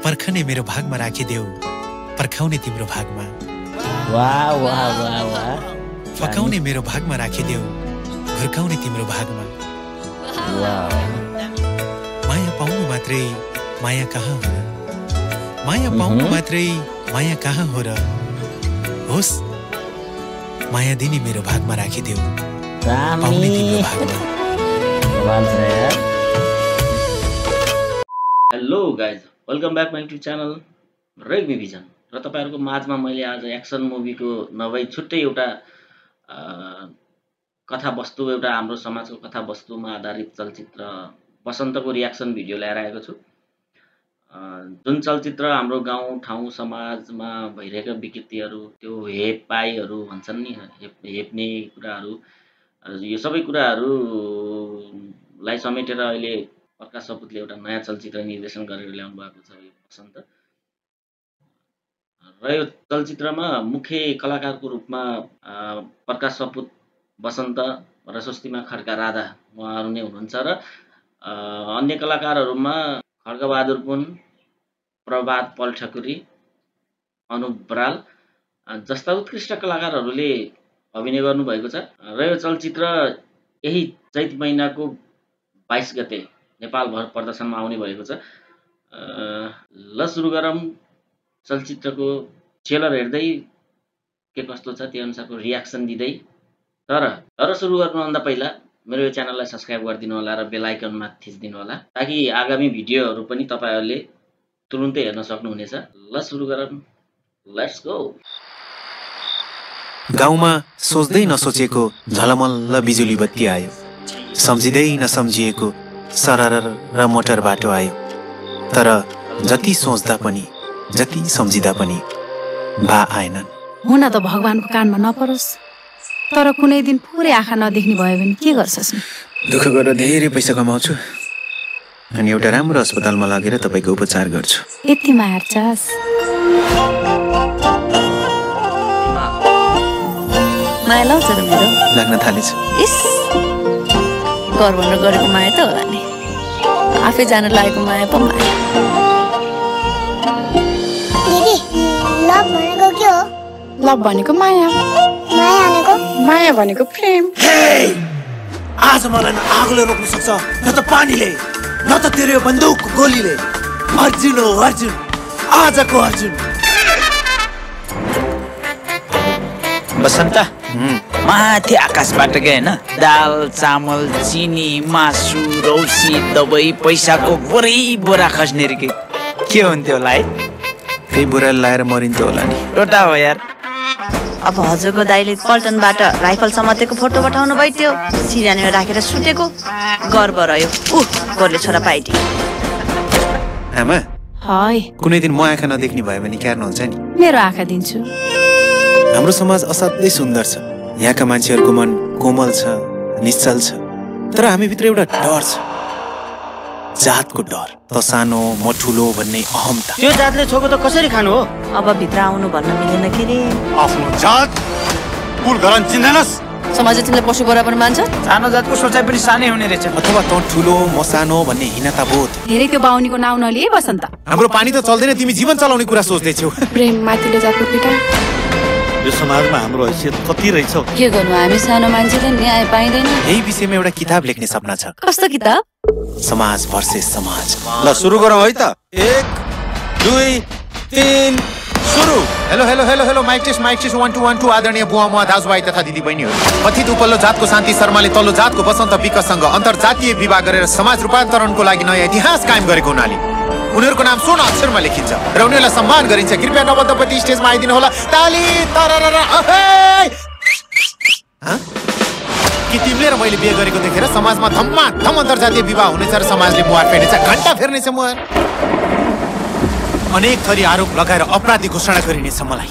पर्खने मेरो भागमा राखिदेऊ, पर्खाउने तिम्रो भागमा। वाह वाह वाह वाह। फकाउने मेरो भागमा राखिदेऊ, घुर्काउने तिम्रो भागमा। माया पाउनु मात्रै माया कहाँ हो र? माया पाउनु मात्रै माया कहाँ हो र? होस् माया दिने मेरो भागमा राखिदेऊ, पाउने तिम्रो भागमा। Hello guys, welcome back my YouTube channel Regmi vision. र तपाईहरुको माझमा मैले आज एक्सन मुभीको नभई छुट्टै एउटा कथा वस्तु, एउटा हाम्रो समाजको कथा वस्तुमा आधारित चलचित्र बसन्तको रियाक्सन भिडियो ल्याएर आएको छु। जुन चलचित्र हाम्रो गाउँ ठाउँ समाजमा भइरहेका विकृतिहरू, त्यो हेपाइहरू भन्छन् नि, हेप्ने कुराहरू, यो सबै कुराहरूलाई समेटेर अहिले प्रकाश सपुतले एउटा नयाँ चलचित्र निर्देशन गरेर ल्याउनु भएको छ, यो बसन्त। र यो चलचित्रमा मुख्य कलाकारको रूपमा प्रकाश सपुत, बसन्त र स्वस्तिमा खड्का राधा उहाँहरू नै हुनुहुन्छ। र अन्य कलाकारहरूमा खड्गबहादुर पुन, प्रभात पलठकुरी, अनुप बराल जस्ता उत्कृष्ट कलाकारहरूले अभिनय गर्नुभएको छ। र यो चलचित्र यही चैत महिनाको 22 गते नेपालभर प्रदर्शनमा आउने भएको छ। ल सुरु गरौँ चलचित्रको ट्रेलर हेर्दै के कस्तो छ त्यो अनुसारको रियाक्सन दिँदै। तर सुरु गर्नुभन्दा पहिला मेरो यो च्यानललाई सब्स्क्राइब गरिदिनु होला र बेल आइकनमा थिच्दिनु होला, ताकि आगामी भिडियोहरू पनि तपाईहरुले तुरुन्तै हेर्न सक्नुहुनेछ। ल सुरु गरौँ, लेट्स गो। गाउँमा सोच्दै नसोचेको झलमल्ल बिजुली बत्ती आयो, सम्झिँदै नसम्झिएको सरर र मोटर बाटो आयो। तर जति सोच्दा पनि जति सम्झिँदा पनि बा आएनन्। हुन त भगवानको कानमा नपरोस्, तर कुनै दिन पुरै आँखा नदेख्ने भयो भने के गर्छस्? दुःख गरेर धेरै पैसा कमाउँछु अनि एउटा राम्रो अस्पतालमा लगेर तपाईको उपचार गर्छु। यति माया हेर्छस्? माया लाउँछ र मेरो? लाग्न थालेछ। इस घर भनेर गरेको माया त होला नि, आफै जान लागेको माया पो माया। दिदी, लभ भनेको के हो? लभ भनेको माया, माया भनेको? माया भनेको प्रेम। आज मलाई न आगोले रोक्न सक्छ, न त पानीले, न त तेरो बन्दुकको गोलीले। अर्जुन हो अर्जुन, आजको अर्जुन। बसन्त माथि आकाशबाट गए होइन, दाल चामल चिनी मासु रौसी दबाई पैसाको बोरै बोरा खस्ने रे के हुन्थ्यो होला है? त्यही बोरा लाएर मरिन्थ्यो होला नि। टोटा हो यार। अब हजुरको दाइले पल्टनबाट राइफल समातेको फोटो पठाउनु भयो, त्यो सिरानीमा राखेर सुतेको गर्व रह्यो। गोरले छोरा पाइटी। आमा, हाय, कुनै दिन म आँखा नदेख्ने भयो भने क्यार्नुहुन्छ नि? मेरो आँखा दिन्छु। हाम्रो समाज असाध्यै सुन्दर छ, यहाँका मान्छेहरूको मन कोमल छ, निश्चल छ। तर हामीभित्र एउटा डर छ, जातको डर। त सानो म ठुलो भन्ने अहमता। त्यो जातले छोको त कसरी खानु हो? अब भित्र आउनु भन्न मिलेन के रे? आफ्नो जात कुल गरन चिन्दैनस्? समाजले तिमीलाई पशु बराबर मान्छ? सानो जातको सोचाइ पनि सानै हुने रहेछ। अथवा त ठुलो म सानो भन्ने हीनता बोध। धेरै त्यो बाहुनीको नाउँ नलिए बसन्त। हाम्रो पानी त चल्दैन, तिमी जीवन चलाउने कुरा सोच्दैछौ। प्रेम माथिल्लो जातको पिता। यो समाजमा हाम्रो हैसियत कति रहेछ? के गर्नु, हामी सानो मान्छेले न्याय पाइँदैन। यही विषयमा एउटा किताब लेख्ने सपना छ। कस्तो किताब? समाज भर्सेस समाज। ल सुरु गरौँ है त। 1 2 3 सुरु। Hello hello hello hello, mike test 1 2 1 2। आदरणीय बुवा म दाजुभाइ तथा दिदी बहिनीहरू, कथित उपल्लो जातको शान्ति शर्माले तल्लो जातको बसन्त विकसँग अन्तर्जातीय विवाह गरेर समाज रूपान्तरणको लागि नयाँ इतिहास कायम गरेको हुनाले उनीहरूको नाम स्वर्ण अक्षरमा लेखिन्छ र उनीहरूलाई सम्मान गरिन्छ। कृपया नवदम्पति स्टेजमा आइदिनु होला। ताली तररर। कि तिमीले र मैले बिहे गरेको देखेर समाजमा धम्माधम अन्तर्जातीय विवाह हुनेछ र समाजले मुहार फेर्नेछ, घण्टा फेर्नेछ मुहार। अनेक थरी आरोप लगाएर अपराधी घोषणा गरिनेछ मलाई।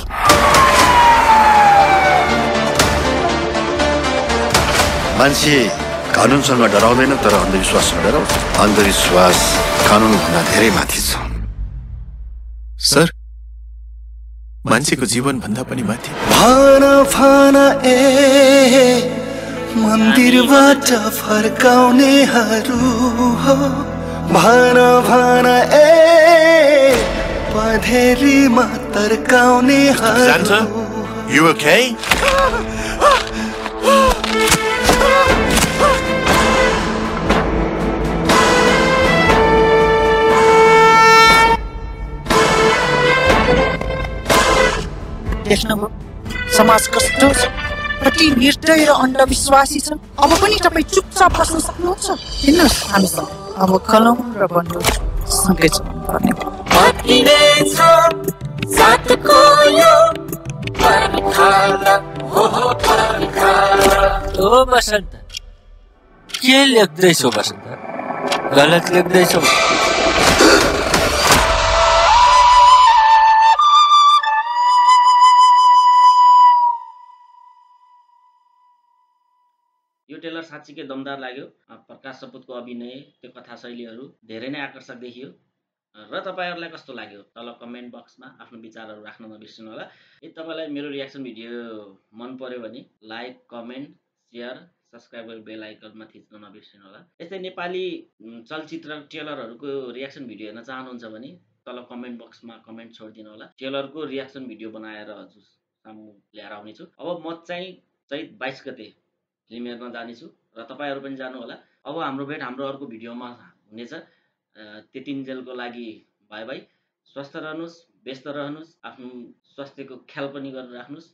मान्छे कानुनसँग डराउँदैन, तर अन्धविश्वाससँग डराउँछ। अन्धविश्वास कानुनभन्दा धेरै माथि छ। सर, मान्छेको जीवन भन्दा पनि माथि। भाना भाना ए मन्दिरबाट फर्काउनेहरू हो। भाना भाना ए अँधेरीमा तर्काउनेहरू Santa, you okay? देख्नुभयो समाज कस्तो छ, कति निर्दय र अन्धविश्वासी छ। अब पनि तपाईँ चुपचाप बस्न सक्नुहुन्छ? हिँड्नुहोस् हामीसँग, अब कलम र बन्दुक सँगै चलाउनुपर्ने ओ बसन्त, के लेख्दैछौ बसन्त? गलत लेख्दैछौ। यो ट्रेलर साँच्चीकै दमदार लाग्यो। प्रकाश सपुतको अभिनय, त्यो कथा शैलीहरू धेरै नै आकर्षक देखियो। र तपाईँहरूलाई कस्तो लाग्यो तल कमेन्ट बक्समा आफ्नो विचारहरू राख्न नबिर्सनु होला। यदि तपाईँलाई मेरो रियाक्सन भिडियो मन पर्यो भने लाइक, कमेन्ट, सेयर, सब्सक्राइब गरेर बेल आइकनमा थिच्न नबिर्सनु होला। यस्तै नेपाली चलचित्र ट्रेलरहरूको रियाक्सन भिडियो हेर्न चाहनुहुन्छ भने तल कमेन्ट बक्समा कमेन्ट छोडिदिनु होला। ट्रेलरको रियाक्सन भिडियो बनाएर हजुर सामु ल्याएर आउनेछु। अब म चाहिँ चैत 22 गते फिल्म हेर्न जानेछु र तपाईँहरू पनि जानु होला। अब हाम्रो भेट हाम्रो अर्को भिडियोमा हुनेछ। त्यतिन्जेलको लागि बाई बाई। स्वस्थ रहनुहोस्, व्यस्त रहनुहोस्, आफ्नो स्वास्थ्यको ख्याल पनि गरेर राख्नुहोस्।